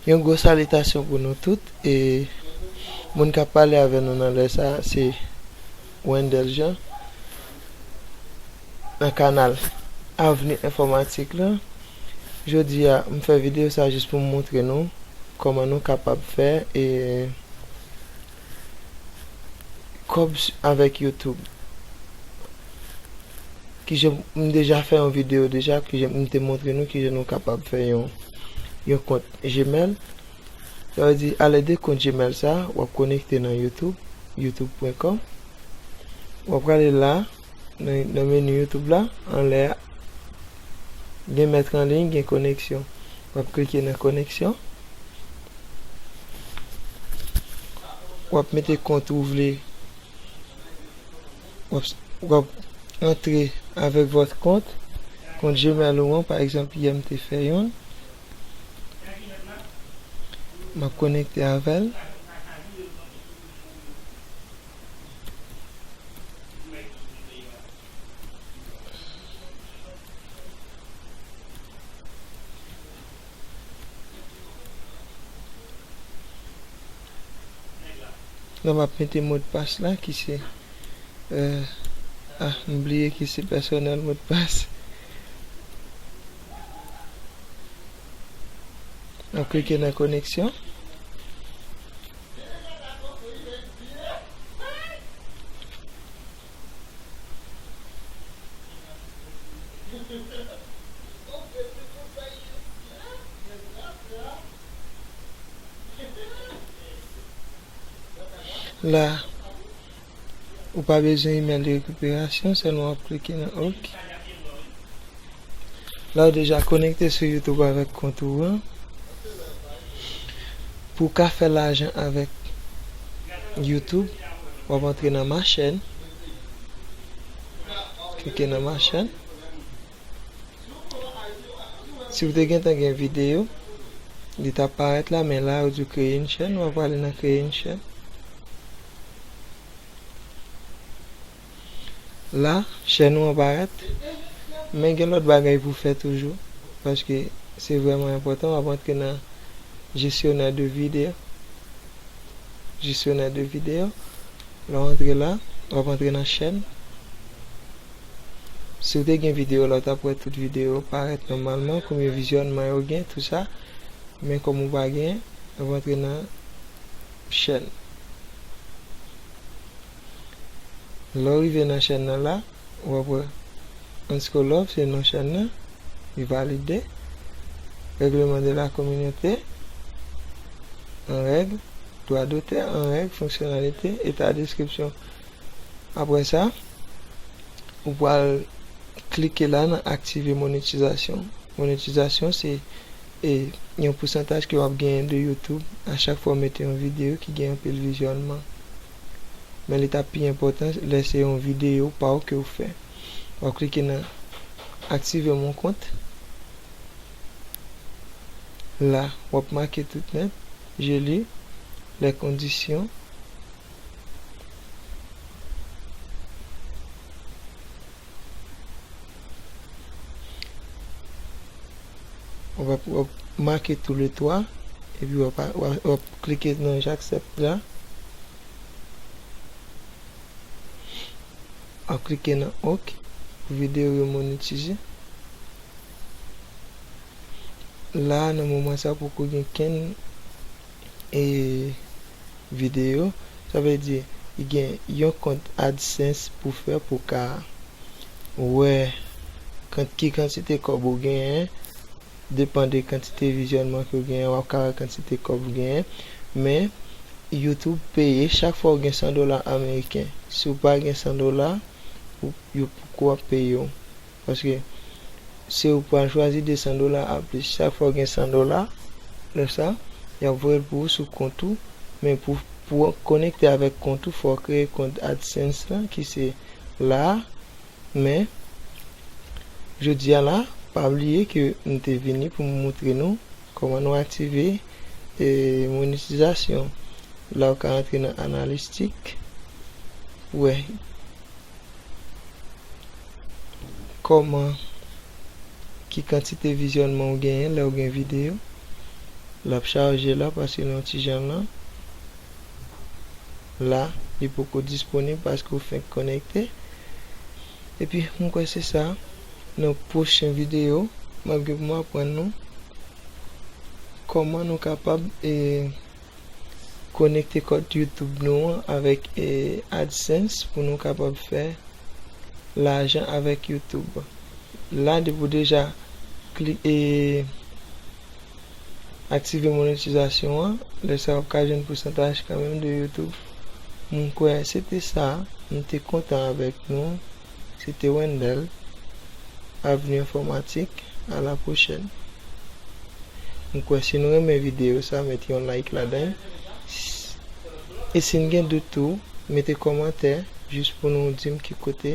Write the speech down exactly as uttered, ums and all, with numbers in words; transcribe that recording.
Yon gwo salitasyon pou nou tout, e moun k ap pale avè nou nan lè sa a, se Wendell Jean, nan kanal Avni Enfòmatik la. Jodi a, m fè videyo sa jis pou m montre nou kòman nou kapab fè, e, kòb s-, avèk YouTube. Kijan m deja fè yon videyo deja, kijan m te montre nou kijan nou kapab fè yon, yon kont Gmail. Sa vle di, alèd de kont Gmail sa, w ap konekte nan YouTube, youtube pwen kòm. W ap prale la, nan, nan meni YouTube la, anlè a, gen mèt an liy, gen koneksyon. W ap klike nan koneksyon. W ap mete kont ou vle. W ap, w ap antre avèk vòt kont, kont Gmail ou an, pa egzanp, yè m te fè youn. M ap konekte avè l. La, m ap mete modpas la ki se, euh, ah, m bliye ki se pèsonèl modpas. M ap klike nan koneksyon. La, ou pa bezwen imèl de rekiperasyon, sèlman w ap klike nan OK. La, ou deja konekte sou YouTube avèk kont ou an. Pou w ka fè lajan avèk YouTube, w ap antre nan ma chaîne. Klike nan ma chaîne. Si w te gentan gen videyo, li t ap parèt la, men la, yo di w kreye yon chèn, w ap prale nan kreye yon chèn. La, chèn ou an parèt, men gen lòt bagay pou fè toujou, paske se vrèman enpòtan. W ap antre nan jesyonè de videyo. Jesyonè de videyo. Lè w antre la, w ap antre nan chèn. Si w te gen videyo la, w t ap wè tout videyo yo parèt nòmalman, konbyen vizyònman yo gen, tou sa. Men kòm ou pa gen, w ap antre nan chèn. Lè w rive nan chèn nan la, w ap wè Anskolov se non chèn nan, li valide. Règleman de la kominote, an règ, dwa dotè, an règ, fonksyonalite, eta deskripsyon. Apre sa, ou pral klike la nan aktive monetizasyon. Monetizasyon se, e, yon pousantaj ke w ap genyen de YouTube a chak fwa w mete yon videyo ki gen anpil vizyònman. Men li t ap pi enpòtan lè se yon videyo pa w ke w fè. W ap klike nan aktive mon kont. La, w ap make tout nèt, je lis les conditions. W ap, w ap make tou le twa, epi w ap, w ap, w ap klike nan j'accepte la. W ap klike nan OK pou videyo yo monetize. La, nan moman sa, poko gen kenn, e, videyo. Sa vle di, li gen yon kont AdSense pou fè, pou ka wè kant-, ki kantite kòb ou genyen. Depan de kantite vizyònman ke w genyen, w ap ka wè kantite kòb ou genyen. Men, YouTube peye chak fwa w gen san dola ameriken. Si w pa gen san dola, ou, yo poko ap peye w. Paske se ou pral chwazi de san dola a plis. Chak fwa w gen san dola, lè sa, y ap voye l pou ou sou kont ou. Men pou, pou w konekte avèk kont ou, fò w kreye kont AdSense lan, ki se la a. Men, jodi a la, pa bliye ke m te vini pou m montre nou kòman nou aktive, e, monetizasyon. La, ou ka antre nan analistik pou wè kòman, ki kantite vizyònman ou genyen lè ou gen videyo. L ap chaje la paske nan ti jan lan. La, li poko disponib paske w fenk konekte. Epi, m kwè se sa. Nan pwochen videyo, m ap gen pou m aprann nou kòman nou kapab e, konekte kont YouTube nou an avèk e, AdSense pou nou kapab fè lajan avèk YouTube. La, depi w deja kli-, e, aktive monetizasyon an, lè sa w ap ka jwenn pousantaj kanmenm de YouTube. M kwè se te sa, m te kontan avèk nou. Se te Wendell, Avni Enfòmatik. A la pwochèn. M kwè si nou renmen videyo sa, mete yon like ladan. E si n gen dout tou, mete kòmantè jis pou nou di m ki kote